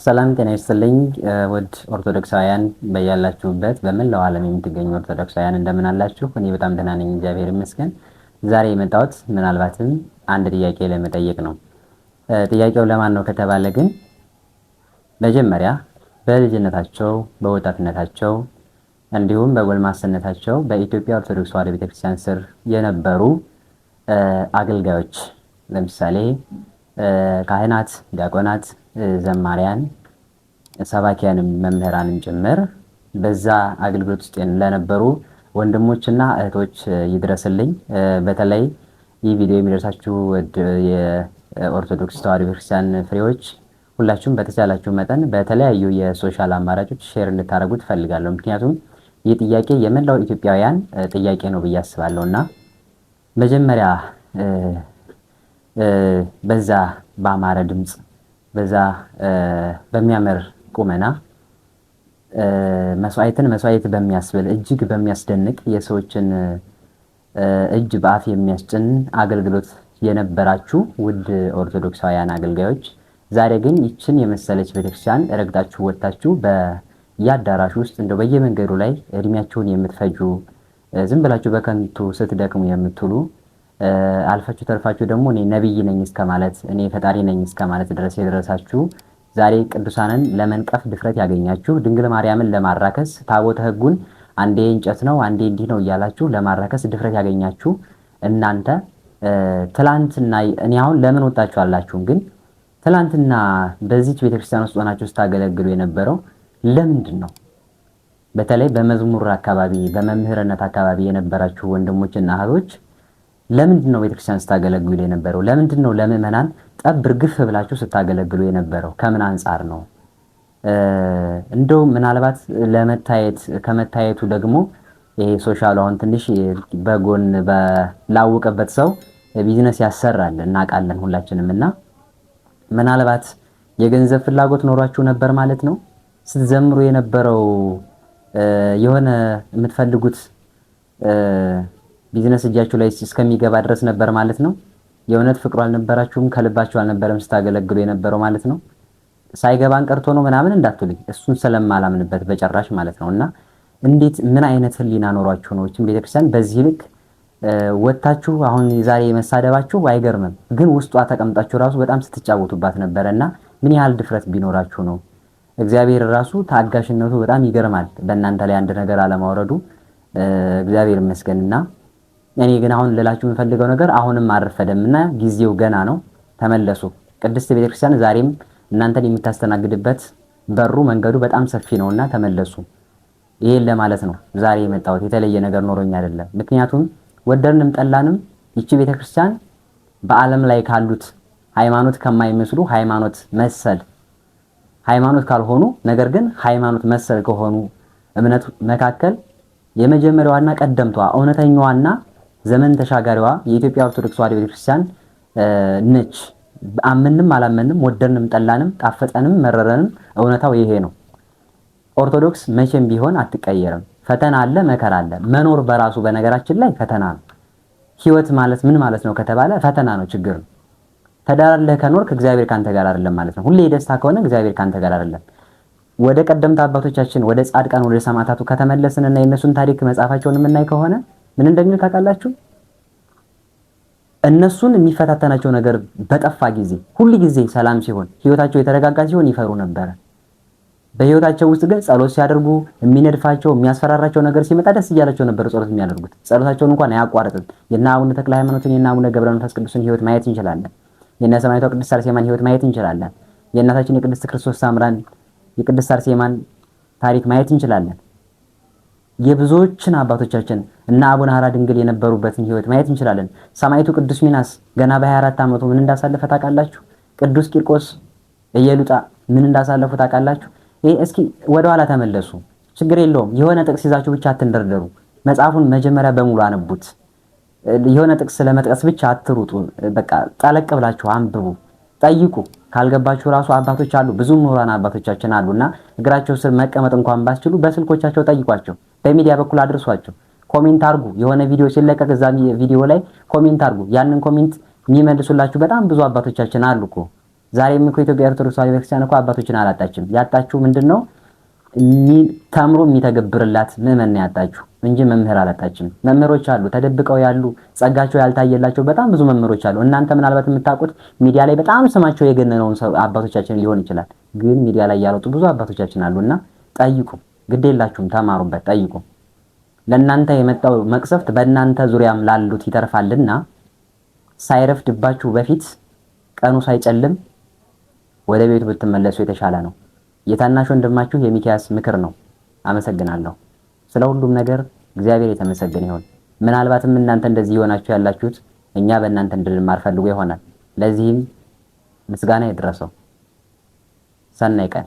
ሰላም ጤና ይስጥልኝ ውድ ኦርቶዶክሳውያን፣ በያላችሁበት በመላው ዓለም የምትገኙ ኦርቶዶክሳውያን እንደምን አላችሁ? እኔ በጣም ደህና ነኝ፣ እግዚአብሔር ይመስገን። ዛሬ የመጣሁት ምናልባትም አንድ ጥያቄ ለመጠየቅ ነው። ጥያቄው ለማን ነው ከተባለ ግን መጀመሪያ በልጅነታቸው፣ በወጣትነታቸው እንዲሁም በጎልማስነታቸው በኢትዮጵያ ኦርቶዶክስ ተዋሕዶ ቤተክርስቲያን ስር የነበሩ አገልጋዮች፣ ለምሳሌ ካህናት፣ ዲያቆናት፣ ዘማሪያን፣ ሰባኪያንም መምህራንም ጭምር፣ በዛ አገልግሎት ውስጥ ለነበሩ ወንድሞችና እህቶች ይድረስልኝ። በተለይ ይህ ቪዲዮ የሚደርሳችሁ የኦርቶዶክስ ተዋሕዶ ቤተክርስቲያን ፍሬዎች ሁላችሁም በተቻላችሁ መጠን በተለያዩ የ social አማራጮች share እንድታደርጉት እፈልጋለሁ። ምክንያቱም ይህ ጥያቄ የመላው ኢትዮጵያውያን ጥያቄ ነው ብዬ አስባለሁ። እና መጀመሪያ በዛ በአማረ ድምፅ፣ በዛ በሚያምር ቁመና፣ መስዋዕትን መስዋዕት በሚያስብል፣ እጅግ በሚያስደንቅ፣ የሰዎችን እጅ በአፍ የሚያስጭን አገልግሎት የነበራችሁ ውድ ኦርቶዶክሳውያን አገልጋዮች፣ ዛሬ ግን ይችን የመሰለች ቤተክርስቲያን ረግጣችሁ ወጥታችሁ በየአዳራሹ ውስጥ፣ እንደው በየመንገዱ ላይ እድሜያችሁን የምትፈጁ፣ ዝም ብላችሁ በከንቱ ስትደክሙ የምትውሉ፣ አልፋችሁ ተርፋችሁ ደግሞ እኔ ነቢይ ነኝ እስከ ማለት፣ እኔ ፈጣሪ ነኝ እስከ ማለት ድረስ የደረሳችሁ፣ ዛሬ ቅዱሳንን ለመንቀፍ ድፍረት ያገኛችሁ፣ ድንግል ማርያምን ለማራከስ፣ ታቦተ ሕጉን አንዴ እንጨት ነው አንዴ እንዲህ ነው እያላችሁ ለማራከስ ድፍረት ያገኛችሁ እናንተ፣ ትላንትና እኔ አሁን ለምን ወጣችሁ አላችሁም፣ ግን ትላንትና በዚች ቤተክርስቲያን ውስጥ ሆናችሁ ስታገለግሉ የነበረው ለምንድን ነው? በተለይ በመዝሙር አካባቢ፣ በመምህርነት አካባቢ የነበራችሁ ወንድሞችና እህቶች ለምንድን ነው ቤተክርስቲያን ስታገለግሉ የነበረው? ለምንድን ነው ለምዕመናን ጠብ እርግፍ ብላችሁ ስታገለግሉ የነበረው? ከምን አንጻር ነው? እንደው ምናልባት ለመታየት፣ ከመታየቱ ደግሞ ይሄ social ኡ አሁን ትንሽ በጎን ላወቀበት ሰው ቢዝነስ ያሰራል፣ እናውቃለን ሁላችንም። እና ምናልባት የገንዘብ ፍላጎት ኖሯችሁ ነበር ማለት ነው። ስትዘምሩ የነበረው የሆነ የምትፈልጉት ቢዝነስ እጃችሁ ላይ እስከሚገባ ድረስ ነበር ማለት ነው። የእውነት ፍቅሩ አልነበራችሁም፣ ከልባችሁ አልነበረም ስታገለግሉ የነበረው ማለት ነው። ሳይገባን ቀርቶ ነው ምናምን እንዳትሉኝ፣ እሱን ስለማላምንበት በጭራሽ ማለት ነው። እና እንዴት፣ ምን አይነት ህሊና ኖሯችሁ ነው እችን ቤተክርስቲያን በዚህ ልክ ወታችሁ አሁን ዛሬ መሳደባችሁ አይገርምም፣ ግን ውስጧ ተቀምጣችሁ ራሱ በጣም ስትጫወቱባት ነበረ። እና ምን ያህል ድፍረት ቢኖራችሁ ነው? እግዚአብሔር ራሱ ታጋሽነቱ በጣም ይገርማል። በእናንተ ላይ አንድ ነገር አለማውረዱ እግዚአብሔር ይመስገንና እኔ ግን አሁን ልላችሁ የምፈልገው ነገር አሁንም አልረፈደምና ጊዜው ገና ነው። ተመለሱ። ቅድስት ቤተክርስቲያን ዛሬም እናንተን የምታስተናግድበት በሩ መንገዱ በጣም ሰፊ ነውና ተመለሱ። ይሄን ለማለት ነው ዛሬ የመጣሁት፣ የተለየ ነገር ኖሮኝ አይደለም። ምክንያቱም ወደድንም ጠላንም ይቺ ቤተክርስቲያን በዓለም ላይ ካሉት ሃይማኖት ከማይመስሉ፣ ሃይማኖት መሰል፣ ሃይማኖት ካልሆኑ ነገር ግን ሃይማኖት መሰል ከሆኑ እምነት መካከል የመጀመሪያዋና ቀደምቷ፣ እውነተኛዋና ዘመን ተሻጋሪዋ የኢትዮጵያ ኦርቶዶክስ ተዋሕዶ ቤተክርስቲያን ነች። አመንም አላመንም፣ ወደድንም ጠላንም፣ ጣፈጠንም መረረንም እውነታው ይሄ ነው። ኦርቶዶክስ መቼም ቢሆን አትቀየርም። ፈተና አለ፣ መከራ አለ። መኖር በራሱ በነገራችን ላይ ፈተና ነው። ህይወት ማለት ምን ማለት ነው ከተባለ ፈተና ነው፣ ችግር ነው። ተዳራለህ ከኖርክ እግዚአብሔር ካንተ ጋር አይደለም ማለት ነው። ሁሌ ደስታ ከሆነ እግዚአብሔር ካንተ ጋር አይደለም። ወደ ቀደምት አባቶቻችን፣ ወደ ጻድቃን፣ ወደ ሰማዕታቱ ከተመለስንና የእነሱን ታሪክ መጽሐፋቸውን የምናይ ከሆነ ምን እንደሚል ታውቃላችሁ? እነሱን የሚፈታተናቸው ነገር በጠፋ ጊዜ፣ ሁል ጊዜ ሰላም ሲሆን፣ ህይወታቸው የተረጋጋ ሲሆን ይፈሩ ነበረ። በህይወታቸው ውስጥ ግን ጸሎት ሲያደርጉ የሚነድፋቸው፣ የሚያስፈራራቸው ነገር ሲመጣ ደስ እያላቸው ነበር ጸሎት የሚያደርጉት። ጸሎታቸውን እንኳን አያቋርጥም። የነ አቡነ ተክለ ሃይማኖትን፣ የነ አቡነ ገብረ መንፈስ ቅዱስን ህይወት ማየት እንችላለን። የነ ሰማዕቷ ቅድስት አርሴማን ህይወት ማየት እንችላለን። የእናታችን የቅድስት ክርስቶስ ሳምራን፣ የቅድስት አርሴማን ታሪክ ማየት እንችላለን። የብዙዎችን አባቶቻችን እና አቡነ ሐራ ድንግል የነበሩበትን ህይወት ማየት እንችላለን። ሰማዕቱ ቅዱስ ሚናስ ገና በ24 ዓመቱ ምን እንዳሳለፈ ታውቃላችሁ? ቅዱስ ቂርቆስ ኢየሉጣ ምን እንዳሳለፉ ታውቃላችሁ? ይሄ እስኪ ወደ ኋላ ተመለሱ። ችግር የለውም። የሆነ ጥቅስ ይዛችሁ ብቻ አትንደርደሩ። መጽሐፉን መጀመሪያ በሙሉ አንብቡት። የሆነ ጥቅስ ለመጥቀስ ብቻ አትሩጡ። በቃ ጠለቅ ብላችሁ አንብቡ፣ ጠይቁ። ካልገባችሁ ራሱ አባቶች አሉ፣ ብዙ ምሁራን አባቶቻችን አሉና እግራቸው ስር መቀመጥ እንኳን ባትችሉ በስልኮቻቸው ጠይቋቸው፣ በሚዲያ በኩል አድርሷቸው፣ comment አርጉ። የሆነ ቪዲዮ ሲለቀቅ እዛ ቪዲዮ ላይ comment አርጉ። ያንን comment የሚመልሱላችሁ በጣም ብዙ አባቶቻችን አሉ እኮ። ዛሬም እኮ ኢትዮጵያ ኦርቶዶክስ ተዋሕዶ ቤተክርስቲያን እኮ አባቶችን አላጣችም። ያጣችሁ ምንድን ነው? ተምሮ የሚተገብርላት ምዕመን ነው ያጣችሁ እንጂ መምህር አላጣችም። መምህሮች አሉ፣ ተደብቀው ያሉ፣ ጸጋቸው ያልታየላቸው በጣም ብዙ መምህሮች አሉ። እናንተ ምናልባት የምታውቁት ሚዲያ ላይ በጣም ስማቸው የገነነውን ሰው አባቶቻችን ሊሆን ይችላል። ግን ሚዲያ ላይ ያልወጡ ብዙ አባቶቻችን አሉና ጠይቁ፣ ግድ የላችሁም፣ ተማሩበት፣ ጠይቁ። ለእናንተ የመጣው መቅሰፍት በእናንተ ዙሪያም ላሉት ይተርፋልና ሳይረፍድባችሁ በፊት፣ ቀኑ ሳይጨልም ወደ ቤቱ ብትመለሱ የተሻለ ነው። የታናሽ ወንድማችሁ የሚኪያስ ምክር ነው። አመሰግናለሁ። ስለ ሁሉም ነገር እግዚአብሔር የተመሰገነ ይሁን። ምናልባትም እናንተ እንደዚህ የሆናችሁ ያላችሁት እኛ በእናንተ እንድንማር ፈልጎ ይሆናል። ለዚህም ምስጋና ይድረሰው። ሰናይ ቀን።